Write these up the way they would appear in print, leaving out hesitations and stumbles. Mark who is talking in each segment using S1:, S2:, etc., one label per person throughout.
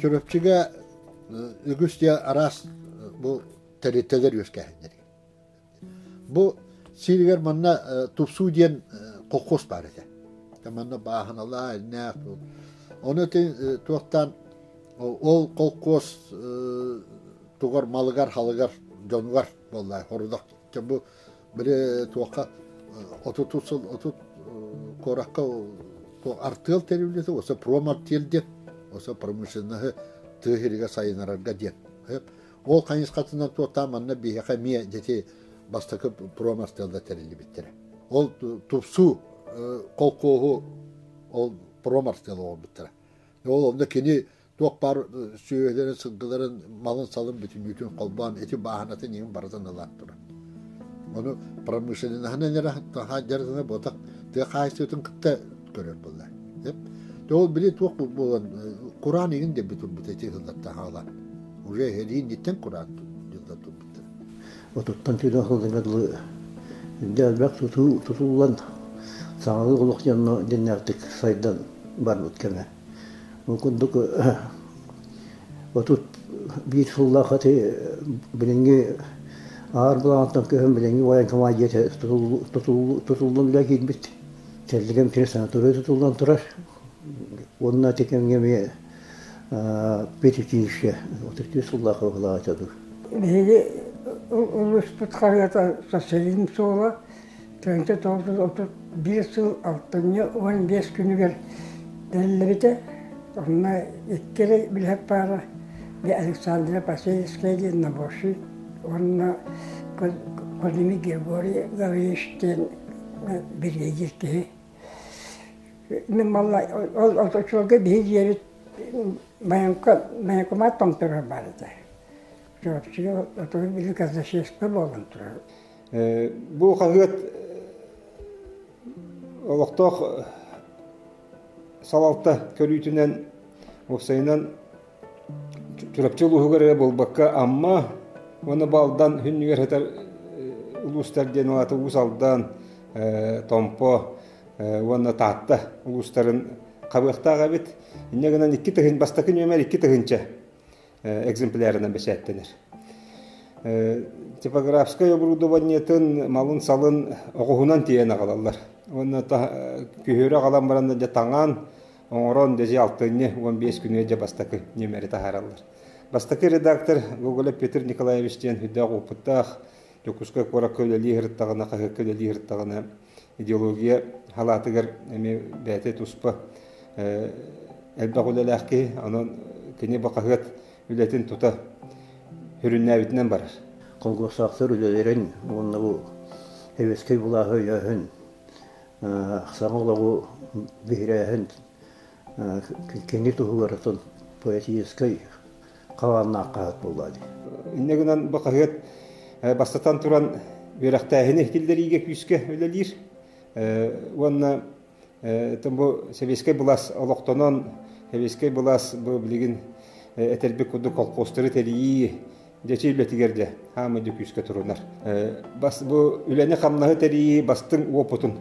S1: Чурапчыга үгүс дьэ араас бу тэрилтэлэр үөскээһиннэр. Бу сиригэр манна тупсуу диэн колхоз баар этэ. Манна бааһыналаа, иннээх. Ону туохтаан ол колхоз тугар малыгар, халыгар, дьонугар буолла хорудах. Бу били туохха 30 сыл 30 куоракка артыал тэриллибитэ, оса промартиэл диэн, оса промышленноһы тыа сиригэр сайынарарга диэн. Ол хайысхатынан туоттаан манна биһиэхэ эмиэ дьэти бастакы промартыалла тэриллибиттэрэ. Ол тупсуу колхоһу ол промартыал оҥорбуттара. Ол онно кини туох баар сүөһүлэрин, сылгыларын, малын-салын бүтүннүүтүн холбоон ити бааһынатын иһин барытын ылан турар. Ону промышленноһынан эрэ дьарытына буотах тыа хаһаайыстыбатын кытта көрөр буолла. Ол били туох буолан кураан игин диэбит турбут эти сылларта хаалан. Уже эһэлиин кураан дьылда турбуттар.
S2: Отуттан түүнэ сылдьыҥа дылы элбэх тутуу тутуллан саҥалыы олох дьонно дьиннээхтик сайдан барбыт кэмэ. Ол курдук 31 сыллаах ити билиҥҥи аар былаантан көһөн билиҥҥи военкомат дьиэтэ тутуллан үлэ киирбит. Тэрилгэм кини санаторий тутуллан турар. Уонна ити кэмҥэ эмиэ педучилище 34 сыллаах быһылаата дуу.
S3: Биһиги улууспут хаһыата социализм суола 1931 сыл алтынньы 15 күнүгэр тэриллибитэ. Онно икки эрэ билиһэп баара Александра Посельская диэн наборщик уонна Владимир Григорий Гаврильевич диэн биригэдьиир киһи. Мин малла ол оччолорго биһи дьиэбит военкомат томторор баар этэ. Чурапчыга оту били казначейство буолан турар.
S4: Бу хаһыат олохтоох салалта көрүүтүнэн уопсайынан Чурапчы улууһугар эрэ буолбакка Амма уонна Балдан хүннүгэр сытар улуустар диэн аата Уус Алдан, Томпо уонна Таатта улуустарын хабыахтаах эбит. Инньэ гынан икки тыһын бастакы нүөмэр 2000 экземплярынан бэчээттэнэр. Типографскай оборудованиетын малын-салын оҕуһунан тиэйэн аҕалаллар. Уонна күһүөрү аҕалан баран дьэ таҥан, оҥорон дьэ алтынньы 15 күнү дьэ бастакы нүөмэри таһаараллар. Бастакы редактор Гоголев Петр Николаевич диэн үрдээх уопуттаах Дьокуускай куоракка үлэлии сырыттаҕына, хаһыакка үлэлии сырыттаҕына идеология халаатыгар эмиэ бэйэтэ туспа элбэх үлэлээх киһи, онон кини бу хаһыат үлэтин тута сүрүннээбитинэн барар.
S2: Колгуостаахтар үлэлэрин уонна бу сэбиэскэй былааһы өйөөһүн, саҥа олоҕу биһирээһин кини туһугар оттон поэтическай хабааннаах хаһыат буолла дии.
S4: Инньэ гынан бу хаһыат бастатан туран үөрэхтээһини киллэриигэ күүскэ үлэлиир уонна бу сэбиэскэй былаас олохтонон сэбиэскэй былаас бу билигин этэрбит курдук колхозтары тэрийии дьэчи үлэтигэр дьэ хаамай дьэ күүскэ турунар. Бас бу үлэни-хамнаһы тэрийии бастыҥ уопутун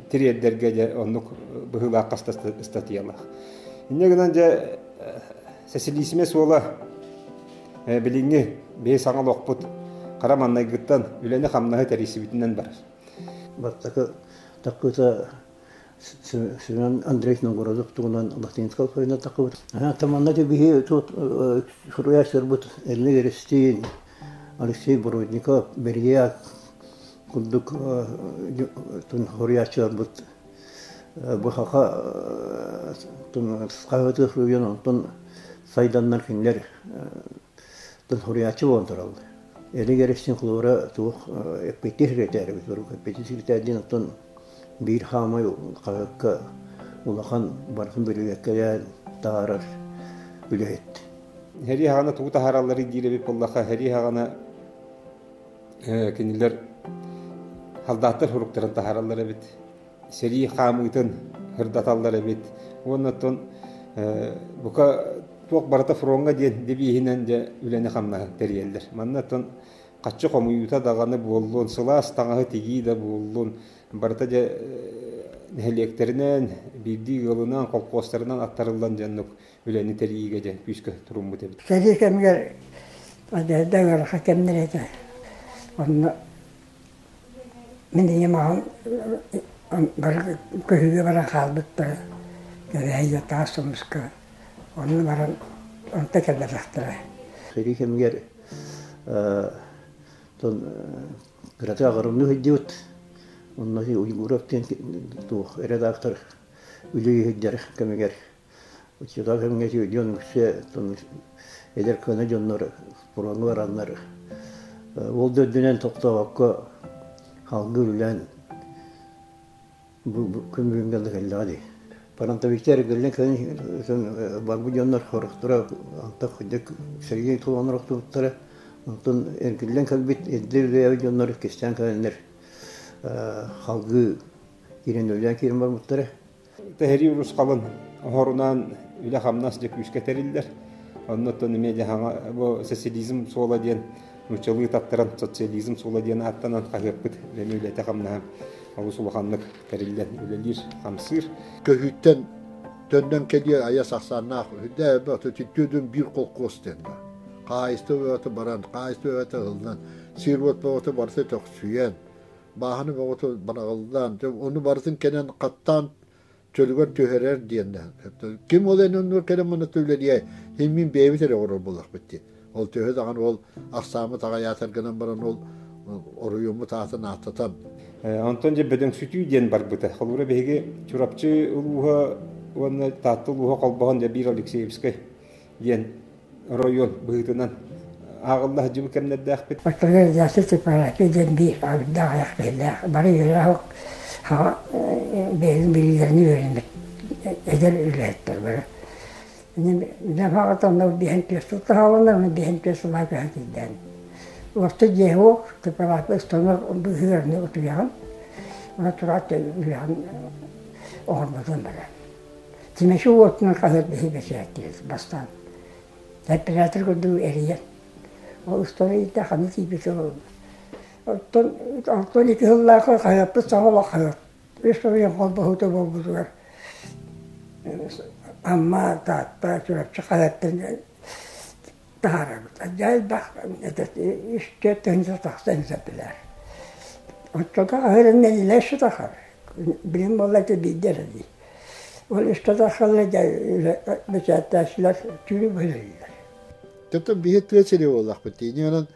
S4: тириэрдэргэ дьэ оннук быһыылаах хаста ыстатыйалаах. Инньэ гынан дьэ сэсилиисимэ суола билиҥҥи биһи саҥа олохпут хара маннайгыттан үлэни-хамнаһы тэрийсибитинэн барар.
S2: Бастакы таккыта Семен Андреевич Новгородов туһунан латинскай алфавитынан таххыбыт. Таманна биһи тут суруйааччыларбыт Эрнег Эристиин, Алексей Бородников, Берияк курдук суруйааччыларбыт бу саха хаһыаты суруйан онтон сайданнар кинилэр суруйааччы буолан тураллар. Эрнег Эристиин холобура туох эппиэттиир секретарь эбит, эппиэттиир секретарь диэн оттон Биир хаамай хаһыакка улахан барытын бөрүөккэлээн таһаарар үлэһит.
S4: Сэрии хаҕана тугу таһааралларый диир эбит буоллахха, сэрии хаҕана кинилэр солдаттар суруктарын таһаараллар эбит. Сэрии хаамыытын сырдаталлар эбит. Уонна оттон бука туох барыта фроҥҥа диэн девиһинэн дьэ үлэни-хамнаһы тэрийэллэр. Манна оттон хаччы хомуйуута даҕаны буоллун, сылаас таҥаһы тигии да буоллун, барыта дьэ Нэһилиэктэринэн, биирдии ыалынан, колхуостарынан аттарыллан дьоннук үлэни тэрийиигэ дьэ күүскэ туруммут эбит.
S3: Сэрии кэмигэр Одежда ыарахан кэмнэр этэ. Онно мин ийэм аҕам бары көһүүгэ баран хаалбыттара. Кэбээйигэ таас хомуска. Онно баран онто кэлбэтэхтэрэ.
S2: Сэрии кэмигэр кыратык аҕырымныы сылдьыбыт. Онно Уйгуров диэн туох редактор үлэ сылдьар кэмигэр Оччотооҕу кэмҥэ дьон үксэ эдэр көнө дьоннор фроҥҥа бараннар ол да үрдүнэн тохтообокко салгыы үлэлээн бу күн бүгүҥҥэ да кэллэҕэ дии. Фронтовиктар эргиллэн кэлэн барбыт дьоннор сорохторо антах сэрии туланар охтубуттара. Онтон эргиллэн кэлбит эрдэ үлэлээбит дьоннор кистээн кэлэннэр салгыы киирэн үлэлээн киирэн барбыттара.
S4: Тэһэрии урусхалын оһорунаан үлэ-хамнас дьэ күүскэ тэриллэр. Оннуттан эмиэ дьаһаҥа бу социализм суола диэн нууччалыы таттаран социализм суола диэн ааттанан хаһыаппыт эмиэ үлэтэ-хамнаһа олус улаханнык тэриллэн үлэлиир, хамсыыр.
S1: Көһүүттэн төннөн кэлиэ айас ахсааннаах үрдээ түттүөдүн биир холкуос диэн бар. Хаһаайыстыба бөҕөтө баран, хаһаайыстыба бөҕөтө ыһыллан, сир-уот бөҕөтө барыта төхсүйэн, бааһыны бөҕөтө бараҕыллаан, ону барытын кэнэн хаттаан чөлүгэр түһэрэр диэн. Ким ол эн оннугар кэлэн манна үлэлиэ, мин бэйэбит эрэ оҥорор буоллахпыт дии. Ол төһө даҕаны ол ахсааммыт аҕайаатар гынан баран ол оройуоммут аатын ааттатан.
S4: Онтон дьэ бөдөҥсүтүү диэн барбыта. Холобура биһиги Чурапчы улууһа уонна Таатта улууһа холбоһон дьэ биир Алексеевскай диэн оройуон быһыытынан ааҕылла сылдьыбыт кэмнэрдээхпит.
S3: Оччолор Ясыр типография диэн биир аҕырдаах айах киһилээх бары үөрэх хаҕа бэйэлэрин билиилэрин үөрэммит эдэр үлэһиттэр бары. Дьаһаҕа онно биһэн түөс туттаһаллар, оны биһэн түөс сылаа көһөн киирдээн. Орто дьиэ суох, типография станок быһыырны утуйаҕын, оны тураат үлэҕин оҥорботун барар. Тимэши уотунан хаһыат биһи бэчээттиир бастаан. Оператор курдук эрийэн. Ол устун ыйда ханна тиийбитэ ол. Оттон оттон ити сыллаахха хаһыаппыт саҥа олох хаһыат. Үс суруйан холбоһуута буолбутугар Амма, Таатта, Чурапчы хаһыаттарын таһаарабыт. Элбэх үс түөрт тыһыынча тахса экземпляр. Оччото хаһыырын нэдиэлэ үстэ тахар. Билим буолла ити биирдэ эрэ дии. Ол үстэ тахсаллар дьэ бэчээттээччилэр түүнү быһыыллар.
S1: Төттө биһи тыа сири буоллахпыт дии. Онон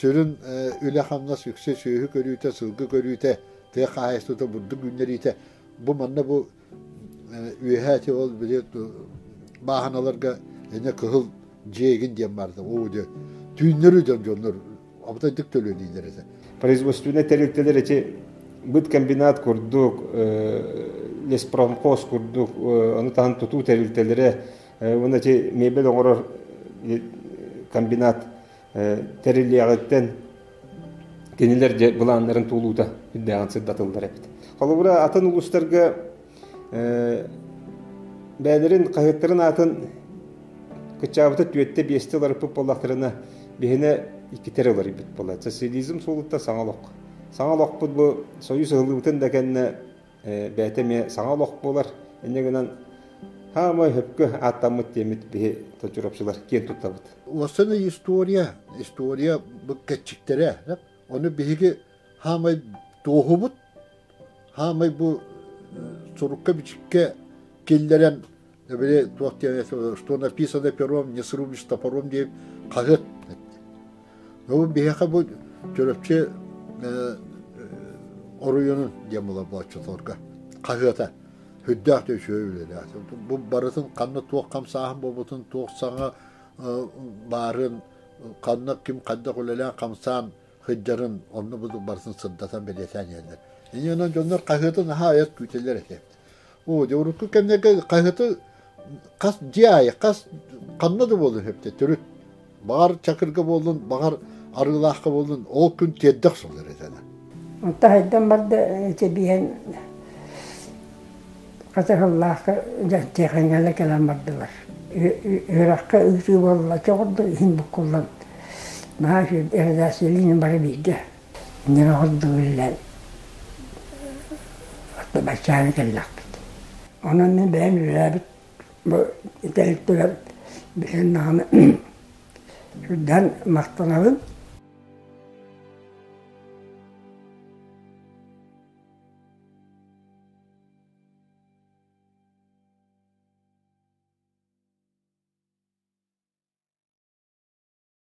S1: сүрүн үлэ-хамнас үксэ сүөһү көрүүтэ, сылгы көрүүтэ, тыа хаһаайыстыбата бурдук үүннэриитэ. Бу манна бу үөһээ ити ол били бааһыналарга эне кыһыл дьиэгин диэн баарда оо дьэ түүннөрү дьон дьоннор абытайдык төлүөлүүллэр этэ.
S4: Производственнай тэрилтэлэр эти быткомбинат курдук, леспромхоз курдук, ону таһан тутуу тэрилтэлэрэ, уонна эти мебель оҥорор комбинат тэриллиэҕиттэн кинилэр дьэ былааннарын туолуута үрдээҕин сырдатыллар эбит. Холобура, атын улуустарга бэйэлэрин хаһыаттарын аатын кыччаабыта түөттэ биэстэ уларыппыт буоллахтарына, биһинэ иккитэ уларыйбыт буолла. Социализм суолуттан саҥа олох. Саҥа олохпут бу Союз ыһыллыбытын да кэннэ бэйэтэ эмиэ саҥа олох буолар. Инньэ гынан хаамай хөпкө ааттаммыт диэммит биһи Чурапчылар киэн туттабыт.
S1: Уоссана история, история бу кэтчиктэрэ. Ону биһиги хаамай туоһубут, хаамай бу сурукка-бичиккэ киллэрэн били туох диэн что написано пером, не срубишь топором диэн хаһыат. Ну биһиэхэ бу Чурапчы оройуонун диэн буолар бооччолорго хаһыата үрдээх да үчүгэй үлэлээх. Бу барытын ханна туох хамсааһын буолбутун, туох саҥа баарын, ханна ким хайдах үлэлээн хамсаан сылдьарын онно бу барытын сырдатан бэлиэтээн иһэллэр. Инньэ онон дьоннор хаһыаты наһаа айар күүтэллэр этэ. Оо, дьэ урукку кэмнэргэ хаһыаты хас дьиэ аайы, хас ханна да буоллун сөптө төрүт. Баҕар Чакырга буоллун, баҕар Арыылаахха буоллун, ол күн тиэрдэ охсоллор этэ.
S3: Онто хайдан барда ити биһэн хатыһыллаахха тиэхиньэлэр кэлэн бардылар. Үөрэххэ ыытыы буолла, чоҕурду иһин буккуллан наһаа эрэдээссийэлиин бары бииргэ. Ньыра ордук үллэн. Баччааны кэллэхпит. Онон мин бэйэм үлэлээбит бу тэрилтэлэр билигин даҕаны сүрдээн махтанабын.